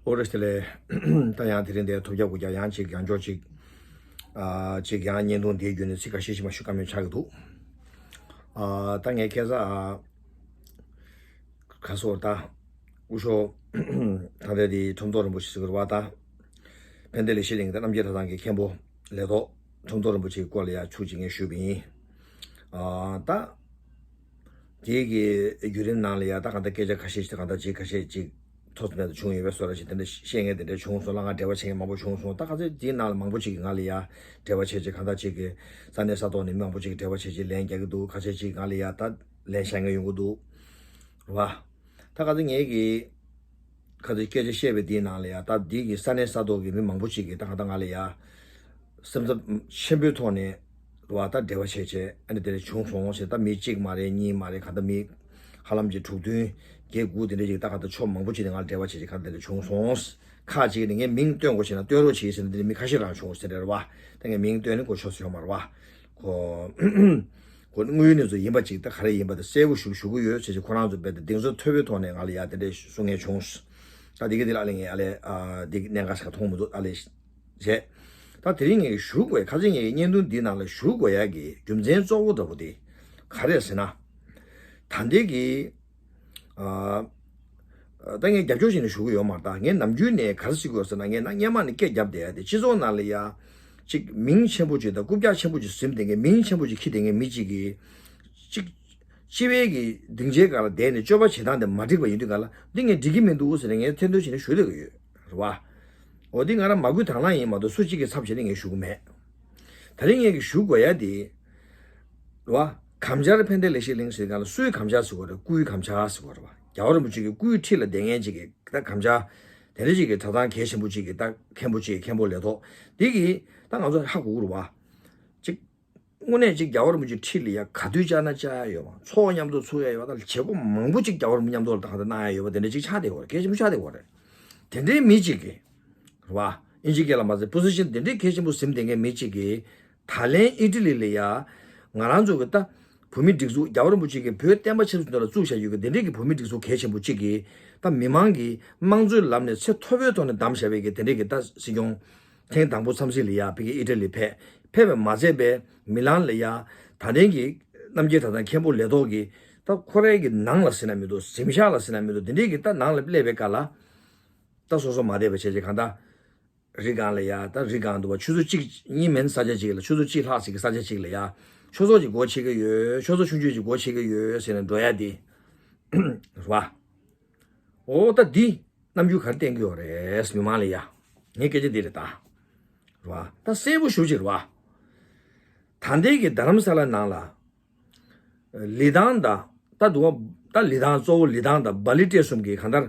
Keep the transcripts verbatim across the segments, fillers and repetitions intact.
ཨོ་རེ་སྟེ་ལེ། ད་ཡང་དེ་རིང་འདིར་ཐོབ་རྒྱག་དགུ་རྒྱག་ཡང་ཅིག་ཡང་འཇོག་ཅིག་ཨ་ཅིག་ཡང་བརྙན་ཐུང་འདིའི་བརྒྱུད་ནས་ཚིག་ཁ་ཤས་ཤིག་མ་ཞུ་ཀ་མེད་ཆགས་ཀྱི་འདུག་ཨ་ད་ངས་ཁ་སང་ཨ་ག་སོ་ད་སྐུ་ཞབས་ད་ལྟ་དེ་ཁྲོམ་ཐོག་རིན་པོ་ཆེ་ཟེར་བ་ད་ཕན་བདེ་ལེགས་བཤད་གླིང་དང་རྣམ་རྒྱལ་གྲྭ་ཚང་གི་མཁན་པོ་ལས་ཐོག་ཁྲོམ་ཐོག་རིན་པོ་ཆེའི་སྐོར་ལ་ཡང་ཚིག་ཅིག་ངས་ཞུས་པ་ཡིན། ཨ་ད། དེའི་གི་བརྒྱུད་རིམ་ནང་ལ་ཡ་ད་གང་ལྟར་སྐད་ཆ་ཁ་ཤས་ཤིག་ད་གང་ལྟར་ཅིག་ཁ་ཤས་ཅིག་ཐོག་ཙམ་ནས་བྱུང་ཡོད་པའི་བཟོ་འདྲ་ཞིག་དེ་འདྲ་བཤད་མཁན་དེ་འདྲ་བྱུང་སོང་། ལ་ང་འབྲེལ་བ་བྱེད་མཁན་མང་པོ་བྱུང་སོང་། ད་ག་ཚོད་དེའི་ནང་ལ་མང་པོ་ཅིག་གིས་ང་ལ་ཡ་འབྲེལ་བ་བྱས་ཅིག་གང་ལྟར་ཅིག་གི་ས་གནས་ས་ཐོག་ནས་མི་མང་པོ་ཅིག་གིས་འབྲེལ་བ་བྱས་ཅིག་ལན་རྒྱག་གི་འདུག་ཁ་ཤས་ཅིག་ང་ལ་ཡ་ད་ལན་བྱ་མཁན་ཡོང་གི་འདུག་རེད་བ། ད་ག་ཚོད་ངས་གི་ཁ་ཚོད་སྐད་ཆ་བཤད་པའི་དེའི་ནང་ལ་ཡ་ད་འདི་གི་ས་གནས་ས་ཐོག་གི་མི་མང་པོ་ཅིག་གིས་ད་གང་ལྟར་ང་ལ་ཡ་སེམས་འཚབ་ཆེན་པོའི་ཐོག་ནས་རེད་བ། ད་འབྲེལ་བ་བྱས་བྱས་ཨ་ནི་དེ་འདྲ་བྱུང་སོང་ཞེས། ད་མི་གཅིག་མ་རེད་གཉིས་མ་རེད། གང་ལྟར་མི་ཧ་ལམ་གྱི་དྲུག་བདུན་བརྒྱད་དགུ་དེ་འདྲ་ཅིག་ད་གང་ལྟར་ཕྱོགས་མང་པོ་ཅིག་ནས་ང་ལ་འབྲེལ་བ་བྱས་བྱས་གང་ལྟར་དེ་འདྲ་བྱུང་སོང་། ཁག་ཅིག་ནས་ངས་མིང་སྟོན་དགོས་བྱས་ན་སྟོན་རོགས་བྱེད་ཟེར་ནས་དེ་འདྲ་མི་ཁ་ཤས་རང་བྱུང་ཟེར་རེད་བ། ད་ངས་མིང་སྟོན་ནས་གོ་ཆོད་ཟེར་ཡོད་མ་རེད་བ། ཁོ་ཁོ་དངོས་ཡོད་གནས་ཚུལ་ཡིན་པ་ཅིག་ད་ག་རེ་ཡིན་པ་དེ་གསལ་པོ་ཞིག་ཞུ་གི་ཡོད་ཟེར་ཅིག་ཁོ་རང་ཚོ་རྦད་དེ་གདེང་ཚོད་ཐོབ་པའི་ཐོག་ནས་ང་ལ་ཡ་དེ་འདྲ་གསུང་མཁན་བྱུང་། ད་དེ་ག་དེ་ལ་ཨ་ལེ་ངས་ཨ་ལེ་ཨ་འདི་གནད་འགག་ཞིག་མཐོང་མི་འདུག་ཨ་ལེ་བྱས། ད་དེ་རིང་ངས་ཞུ་དགོས་ཁ་ཅིག་ངས་བརྙན་ཐུང་འདི་ནང་ལ་ཞུ་དགོས་ཡ་གི་རྒྱུ་མཚན་གཙོ་བོ་འདྲ་པོ་དེ་ག་རེ་ཟེར་ན། ད་ལྟའི་གི་ཨ་ད་ངས་རྒྱབ་སྐྱོར་བྱས་ནས་ཞུ་གི་ཡོད་མ་རེད། ད་ངས་ནམ་རྒྱུན་ནས་ག་རེ་ཟེར་གི་ཡོད་ཟེར་ན། ངས་ན་སྔོན་མ་ནས་སྐད་རྒྱབ་བསྡད་ཡ་དེ་སྤྱི་ཚོགས་ནང་ལ་ཡ་ཅིག་མིང་ཆེན་པོ་ཅིག་དང་རྐུབ་བཀྱག་ཆེན་པོ་ཅིག་ཟིན་བསྡད་མཁན་མིང་ཆེན་པོ་ཅིག་འཁྱེར་བསྡད་མཁན་མི་གཅིག་གིས་ཅིག་སྤྱི་པའི་གི་སྡིངས་ཆའི་སྒང་ལ་བསྡད་ནས་སྤྱོད་པ་བྱེད་སྟངས་དེ་མ་འགྲིག་པ་ཡིན་དུས་སྒང་ལ་འདི་ངས་འགྲིག་གི་མི་འདུག་ཟེར་ནས་ངས་ཐེར་འདོན་བྱས་ནས་ཞུ་བསྡད་ཀྱི་ཡོད་རེད་བ། འོ་འདི་ང་རང་མ་བསྐུལ་དང་བླངས་ཡིན་མ་གཏོགས་སུ་གཅིག་གིས་ཚབ་བྱས་ནས་ངས་ཞུ་གི་མེད། ད་རིང་ངས་ཀྱི་ཞུ་དགོས་ཡ་དེ་རེད་བ། གམ་ཆར་ཕན་བདེ་ལེགས་བཤད་གླིང་ཟེར་སྒང་ལ་སུའི་གམ་ཆར་ཟེར་དགོས་རེད། སྐུའི་གམ་ཆར་ཟེར་དགོས་རེད་བ། རྒྱལ་བ་རིན་པོ་ཆེ་གི་སྐུའི་འཁྲིས་ལ་བསྡད་མཁན་ཅིག་གི་ད་གམ་ཆར་དེ་འདྲ་ཅིག་གི་གྲྭ་ཚང་གལ་ཆེན་པོ་ཅིག་གི་ད་མཁན་པོ་ཅིག་མཁན་པོ་ལས་ཐོག་འདི་གི་ད་ང་ཚོ་ཧ་གོ་གི་རེད་བ། ཅིག་དངོས་གནས་ཅིག་རྒྱལ་བ་རིན་པོ་ཆེ་འཁྲིས་ལ་ཡ་ག་དུས་བཅར་ན་བཅར་ཡ་ཡོད་མ། ཚོགས་མཉམ་དུ་ཚུགས་ཡ་ཡོད་པ་དང་བྱེད་སྒོ་མང་པོ་ཅིག་རྒྱལ་བ་རིན་པོ་མཉམ་དུ་ལ་ད་གང་ལྟར་གནང་ཡ་ཡོད་པ་དེ་འདྲ་ཅིག་ཆགས་བསྡད་ཡོད་རེད། གལ་ཆེན་པོ་ཆགས་བསྡད་ཡོད་རེད། དེ་འདྲའི་མི་གཅིག་གིས་རེད་བ། ཨིན་ཇི་སྐད་ལ་མ་ཟད་པོ་སི་ཤན་དེ་འདྲའི་གལ་ཆེན་པོ་ཟིན་བསྡད་མཁན་མི་གཅིག་གིས་ད་ལན་ཨི་ཊ་ལི་ལ་ཡ་ང་རང་ཚོ་གི་ད་བོད་མི་སྒྲིག་འཛུགས་རྒྱལ་བ་རིན་པོ་ཆེ་གིས་བོད་བསྟན་པ་ཆབ་སྲིད་དོན་ལ་བཙུགས་བཞག་ཡོད་གི་དེ་འདྲའི་གི་བོད་མི་སྒྲིག་འཛུགས་གལ་ཆེན་པོ་གཅིག་གིས་ད་མི་མང་གིས་དམངས་གཙོའི་ལམ་ནས་ཚད་མཐོ་པོའི་ཐོག་ནས་བདམས་བཞག་པའི་གི་དེ་འདྲའི་གི་ད་སྲིད་སྐྱོང་ཐེངས་དང་པོ་འཚམས་གཟིགས་ལ་ཡ་ཕ་གི་ཨི་ཊ་ལི་ཕེབས། ཕེབས་པ་མ་ཟད་པའི་མི་ལན་ལ་ཡ་ད་ཐེངས་ཀྱི་རྣམ་རྒྱལ་གྲྭ་ཚང་མཁན་པོ་ལས་ཐོག་གིས་ད་ཁོ་རའི་གི་ནང་ལ་ཟེར་ན་མི་འདུག་གཟིམ་ཤག་ལ་ཟེར་ན་མི་འདུག་དེ་འདྲའི་གི་ད་ནང་ལ་སླེབས་པའི་སྐབས་ལ་ད་སོ་སོ་མ་བསྡད་པ་བྱས་བྱས་གང་ལྟར་རི་སྒང་ལ་ཡ་ད་རི་སྒང་འདུག་བ། ཆུ་ཚོད་གཅིག་གཉིས་མིན་ས་ཆ་གཅིག་ལ་ཆུ་ཚོད་གཅིག་ལྷག་ཙམ་གྱི་ས་ཆ་གཅིག་ལ་ཡ་ཆོས་ཚོགས་ཀྱི་སྒོ་ཕྱེ་གི་ཡོད། ཆོས་ཚོགས་ཆུང་ཆུང་གི་སྒོ་ཕྱེ་གི་ཡོད་ཟེར་ནས་འགྲོ་ཡ་དེ་རེད་བ། འོ་ད་འདི་རྣམ་འགྱུར་ག་རེ་བསྟན་གི་ཡོད་རེད་མི་མང་ལ་ཡ། ངའི་སྐད་ཆ་འདི་རེད་ད། རེད་བ། ད་གསལ་པོ་ཞུ་ཅིག་རེད་བ། ད་ལྟའི་གི་རྡ་རམ་ས་ལ་ནང་ལ་ལི་ཐང་དང་ད་འདུག་བ། ད་ལི་ཐང་གཙོ་བོ་ལི་ཐང་དང་སྦ་ལི་ཏྲེ་གསུམ་གི་གང་ལྟར་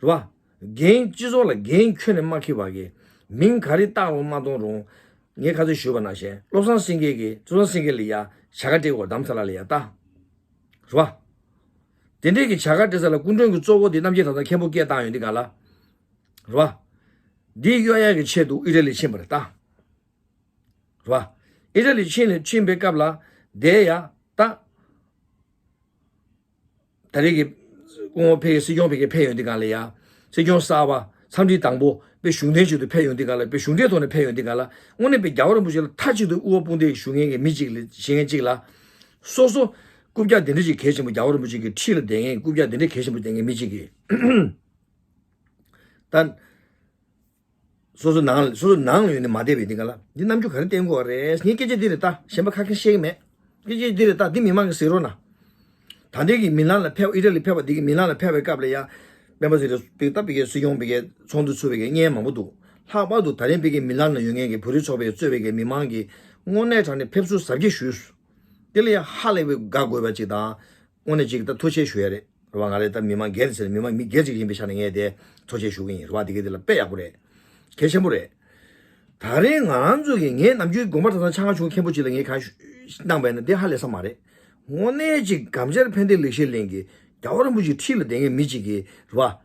རེད་བ། འགན་སྤྱི་ཚོགས་ལ་འགན་ཁྱོན་ནས་མ་འཁྱེར་བ་གི་མིང་ག་རེ་བཏགས་རུང་མ་གཏོང་རུང་། ངས་ཁ་སང་ཞུས་པ་ནང་བཞིན་བློ་བཟང་སེང་གེ་གིས་བློ་བཟང་སེང་གེ་ལ་ཡ་བྱ་དགའ་སྤྲད་དགོས་རྡ་རམ་ས་ལ་ལ་ཡ་ད། རེད་བ། དེ་འདྲས་ཀྱི་བྱ་དགའ་སྤྲད་ས་ལ་སྐུ་མགྲོན་གྱི་གཙོ་བོ་དེ་རྣམ་རྒྱལ་གྲྭ་ཚང་མཁན་པོ་སྐད་བཏང་ཡོང་དུས་ག་ལ། རེད་བ། འདི་གཡོ་ཡག་གི་ཆེད་དུ་ཨི་ཊ་ལི་ཕྱིན་པ་རེད་ད། རེད་བ། ཨི་ཊ་ལི་ཕྱིན་ནས་ཕྱིན་པའི་སྐབས་ལ་དེ་ཡ་ད། ད་རེས་ཀྱི་སྐུ་ངོ་ཕེ་སྲིད་སྐྱོང་ཕེ་གི་ཕེ་ཡོང་དུས་ག་ལ་ཡ། སྲིད་སྐྱོང་གསར་པ་འཚམས་འདྲི་དང་པོ་དཔེ་གཞུང་འབྲེལ་ཆེད་དུ་ཕེབས་ཡོང་དུས་ག་ལ་དཔེ་གཞུང་འབྲེལ་ཐོག་ནས་ཕེབས་ཡོང་དུས་ག་ལ་དངོས་གནས་དཔེ་རྒྱལ་བ་རིན་པོ་ཆེ་ལ་མཐའ་གཅིག་ཏུ་དབུ་བ་དཔུང་འདེགས་ཞུ་མཁན་གྱི་མི་གཅིག་ལ་བྱེད་མཁན་གཅིག་ལ། སོ་སོ་རྐུབ་བཀྱག་དེ་འདྲ་ཅིག་གལ་ཆེན་པོ་རྒྱལ་བ་རིན་པོ་ཆེ་གི་འཁྲིས་ལ་བསྡད་མཁན་རྐུབ་བཀྱག་དེ་འདྲ་གལ་ཆེན་པོ་བསྡད་མཁན་མི་གཅིག་གིས། ད། སོ་སོ་ནང་ལ་སོ་སོ་ནང་ལ་ཡོད་ནས་མ་བསྡད་པའི་འདི་ག་ལ་འདི་རྣམ་འགྱུར་ག་རེ་བསྟན་དགོས་རེད། ངས་སྐད་ཆ་འདི་རེད་ད། གཞན་པ་ཁ་ཁ་བཤད་ཀྱི་མེད། སྐད་ཆ་འདི་རེད་ད། འདི་མི་མང་གིས་གཟིགས་རོགས་གནང་། ད་ལྟའི་གི་མི་ལན་ལ་ཕེབས་ཨི་ཊ་ལི་ཕེབས་པ་འདི་གི་མི་ལན་ལ་ཕེབས་པའི་སྐབས་ལ་ཡ། སྤེན་པ་ཚེ་རིང་པིག་ད་པིག་གི་སྲིད་སྐྱོང་པིག་གི་ཚོགས་འདུ་ཚུགས་པའི་གི་བརྙན་མང་པོ་འདུག་ལྷག་པར་དུ་ད་རིང་པིག་གི་མི་ལན་ལ་ཡོད་མཁན་གྱི་བོད་རིགས་ཚོགས་པས་གཙོས་པའི་གི་མི་མང་གིས་དངོས་གནས་དྲང་གནས་ཕེབས་བསུ་གཟབ་རྒྱས་ཞུས། དེ་ལ་ཡ་ཧ་ལས་པའི་དགའ་དགོས་པ་ཅིག་དང་། དངོས་གནས་ཅིག་ད་ཐུགས་རྗེ་ཆེ་ཞུ་ཡ་རེད། རེད་བ། ང་རེ་ད་མི་མང་སྒེར་ཟེར་མི་མང་མི་སྒེར་ཅིག་ཡིན་པའི་ཆ་ནས་ངས་དེ་ཐུགས་རྗེ་ཆེ་ཞུ་གི་ཡིན། རེད་བ། དེ་ག་དེ་ལ་དཔེ་ཡག་པོ་རེད། གལ་ཆེན་པོ་རེད། ད་རེས་ང་རང་ཚོ་གིས་ངས་ནམ་རྒྱུན་དགོན་པ་གྲྭ་ཚང་ཆང་ཁ་ཆུང་མཁན་པོ་ཅིག་ལ་ངས་གང་ཞུ་གནང་པ་ཡིན་ན་དེ་ཧ་ལས་ས་མ་རེད། དངོས་གནས་ཅིག་གམ་ཆར་ཕན་བདེ་ལེགས་བཤད་གླིང་གི་རྒྱལ་བ་རིན་པོ་ཆེའི་འཁྲིས་ལ་བསྡད་མཁན་མི་ཅིག་གིས་རེད་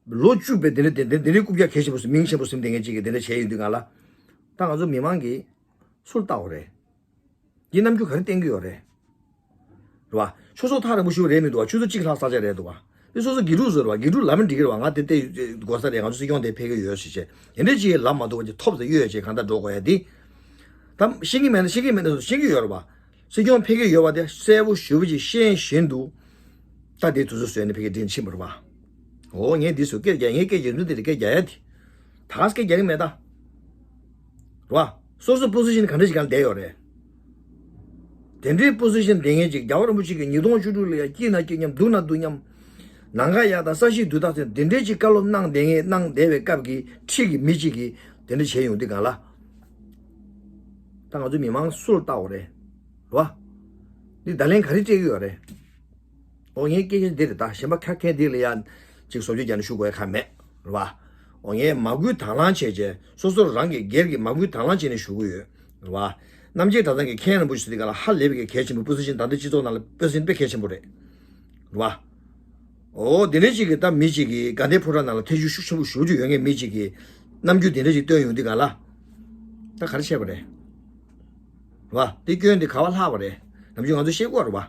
བ། ལོ་བཅུ་པའི་དེ་འདྲ་དེ་འདྲ་དེ་འདྲའི་རྐུབ་བཀྱག་གལ་ཆེན་པོ་ཟིན་མིང་ཆེན་པོ་ཟིན་བསྡད་མཁན་ཅིག་གིས་དེ་འདྲ་བྱས་ཡོད་དུས་ག་ལ། ད་ང་ཚོ་མི་མང་གིས་སུར་བལྟ་བ་རེད། འདི་རྣམ་འགྱུར་ག་རེ་བསྟན་གྱི་ཡོད་རེད། རེད་བ། ཆུ་ཚོད་ཐག་རིང་པོ་ཞིག་རེད་མི་འདུག་བ། ཆུ་ཚོད་གཅིག་ལྷག་ས་ཆ་རེད་འདུག་བ། དེ་སོ་སོ་དགེ་ཕྲུག་བཟོ་རེད་བ། དགེ་ཕྲུག་ལབ་མི་འགྲིག་གི་རེད་བ། ང་དེ་ལྟ་དགོས་ས་རེད། ང་ཚོ་སྲིད་སྐྱོང་དེ་ཕེབས་ཀྱི་ཡོད་ཟེར་བྱས་དེ་འདྲ་ཅིག་ལབ་མ་ཐུབ་པ་ཅིག་ཐོབ་ཟེར་གཡོལ་བྱས་བྱས་གང་ལྟར་འགྲོ་དགོས་ཡ་དེ། ད་ཤེས་ཀྱི་མེད་ན་ཤེས་ཀྱི་མེད་ན་ཤེས་ཀྱི་ཡོད་རེད་བ། སྲིད་སྐྱོང་ཕེབས་ཀྱི་ཡོད་པ་དེ་གསལ་པོ་ཞུ་བ་ཅིག་ཤེས་བཞིན་དུ། ད་དེ་དུས་ཚོད་བཟོས་ནས་ཕེབས་ཀྱི་དྲིན་ཆེན་པོ་རེད་བ། འོ་ངས་འདི་ཚོ་སྐད་རྒྱག་ངས་སྐད་རྒྱག་དུས་དེ་རེད། སྐད་རྒྱག་ཡ་དེ། ད་ག་སེ་སྐད་རྒྱག་གི་མེད་ད། རེད་བ། སོ་སོ་པོ་སི་ཤན་ག་འདྲ་ཞིག་གང་བསྡད་ཡོད་རེད། དེ་འདྲའི་པོ་སི་ཤན་བསྡད་མཁན་ཅིག་རྒྱལ་བ་རིན་པོ་ཆེ་གིས་ཉིས་སྟོང་བཅུ་དྲུག་ལ་ཡ་སྐྱིད་ན་སྐྱིད་མཉམ་སྡུག་ན་སྡུག་མཉམ། ནམ་མཁའ་ཡག་དང་ས་གཞི་རྡུལ་དག་ཟེར་དེ་འདྲའི་ཅིག་བཀའ་སློབ་གནང་བསྡད་མཁན་གནང་བསྡད་པའི་སྐབས་ཀྱི་འཁྲིས་ཀྱི་མི་གཅིག་གིས་དེ་འདྲ་བྱས་ཡོང་དུས་གང་ལ། ད་ང་ཚོ་མི་མང་སུ་ལ་བལྟ་བ་རེད། རེད་བ། འདི་བརྡ་ལན་ག་རེ་སྤྲད་ཀྱི་ཡོད་རེད། ཨོ་ངའི་སྐད་ཆ་འདི་རེད། ད་གཞན་པ་ཁ་མཁན་འདི་ལ་ཡ་ཅིག་བཟོ་བཅོས་རྒྱག་ནས་ཞུ་དགོས་ཡ་ཁ་མེད། རེད་བ། ཨོ་ངས་མ་བསྐུལ་དང་བླངས་བྱས་བྱས་སོ་སོ་རང་གི་སྒེར་གྱི་མ་བསྐུལ་དང་བླངས་བྱས་ནས་ཞུ་གི་ཡོད། རེད་བ། རྣམ་རྒྱལ་གྲྭ་ཚང་གི་མཁན་རིན་པོ་ཆེ་འདི་ག་ལ་ཧ་ལས་པའི་གལ་ཆེན་པོ་པོ་སི་ཤན་ད་ལྟ་སྤྱི་ཚོགས་ནང་ལ་པོ་སི་ཤན་དཔེ་གལ་ཆེན་པོ་རེད། རེད་བ། ཨོ་དེ་འདྲ་ཅིག་གི་ད་མི་ཅིག་གིས་དགའ་ལྡན་ཕོ་བྲང་ནང་ལ་ཐེ་བྱུས་ཤུགས་ཆེན་པོ་ཞུ་རྒྱུ་ཡོད་མཁན་མི་ཅིག་གིས་རྣམ་འགྱུར་དེ་འདྲ་ཅིག་སྟོན་ཡོང་དུས་ག་ལ། ད་ག་རེ་བྱས་པ་རེད། རེད་བ། དེ་སྐྱོན་དེ་ག་བ་ལྷག་པ་རེད། ནམ་རྒྱུན་ང་ཚོ་ཤེས་དགོས་རེད་བ།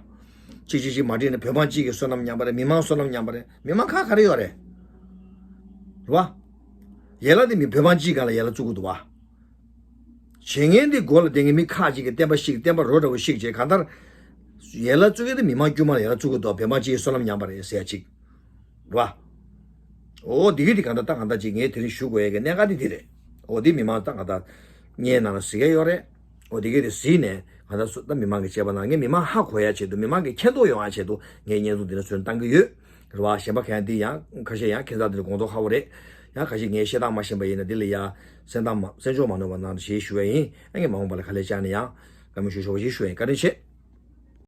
གཅིག་གཅིག་གཅིག་མ་འགྲིག་ན་བོད་འབངས་གཅིག་གི་བསོད་ནམས་ཉམས་པ་རེད། མི་མང་བསོད་ནམས་ཉམས་པ་རེད། མི་མང་ཁག་ག་རེ་ཡོད་རེད། རེད་བ། ཡན་ལག་དེ་མི་བོད་འབངས་གཅིག་སྒང་ལ་ཡན་ལག་བཙུགས་ཀྱི་འདུག་བ། བྱེད་མཁན་དེ་སྒོ་ལ་བསྡད་མཁན་མི་ཁག་ཅིག་གིས་བསྟན་པ་བཤིག་བསྟན་པ་རོ་འདྲ་བོ་བཤིག་བྱས་གང་ལྟར། ཡན་ལག་བཙུགས་མཁན་དེ་མི་མང་དཀྱུས་མ་ལ་ཡན་ལག་བཙུགས་ཀྱི་འདུག་བོད་འབངས་གཅིག་གི་བསོད་ནམས་ཉམས་པ་རེད་ཟེར་ཡ་ཅིག་རེད་བ། འོ་དེ་གི་དེ་གང་ལྟར་ད་གང་ལྟར་ཅིག་ངས་དེ་རིང་ཞུ་དགོས་ཡ་གི་གནད་འགག་དེ་དེ་རེད། འོ་དེ་མི་མང་ད་གང་ལྟར་བརྙན་ནང་ལ་གཟིགས་ཡ་ཡོད་རེད། འོ་དེ་གི་དེ་གཟིགས་ནས་གང་ལྟར་སུ་ད་མི་མང་གི་དཔྱད་པ་ནང་ངས་མི་མང་ཧ་གོ་ཡ་ཆེད་དུ་མི་མང་གི་མཁྱེན་རྟོགས་ཡོང་ཡ་ཆེད་དུ་ངས་བརྙན་ཐུང་འདི་ནས་ཚུར་བཏང་གི་ཡོད། རེད་བ། གཞན་པ་གང་ཡང་འདི་ཡང་ཁ་ཤས་ཡང་ཁྱད་མཚར་འདི་ལ་དགོངས་རྟོགས་ཁ་བོ་རེད། ཡང་ཁ་ཤས་ངས་བཤད་སྟངས་མ་ཤེས་པ་ཡིན་ན་འདི་ལ་ཡ་སེམས་གཏམ་མ་སེམས་ཕྱོགས་མ་ནོར་བ་གནང་རོགས་ཞེས་ཞུ་བ་ཡིན། ཨ་ངས་མ་འོངས་པ་ལ་ག་ལེར་བཅར་ན་ཡང་བཀའ་མོལ་ཞུ་ཆོག་པ་ཞིག་ཞུ་བ་ཡིན། བཀའ་དྲིན་ཆེ།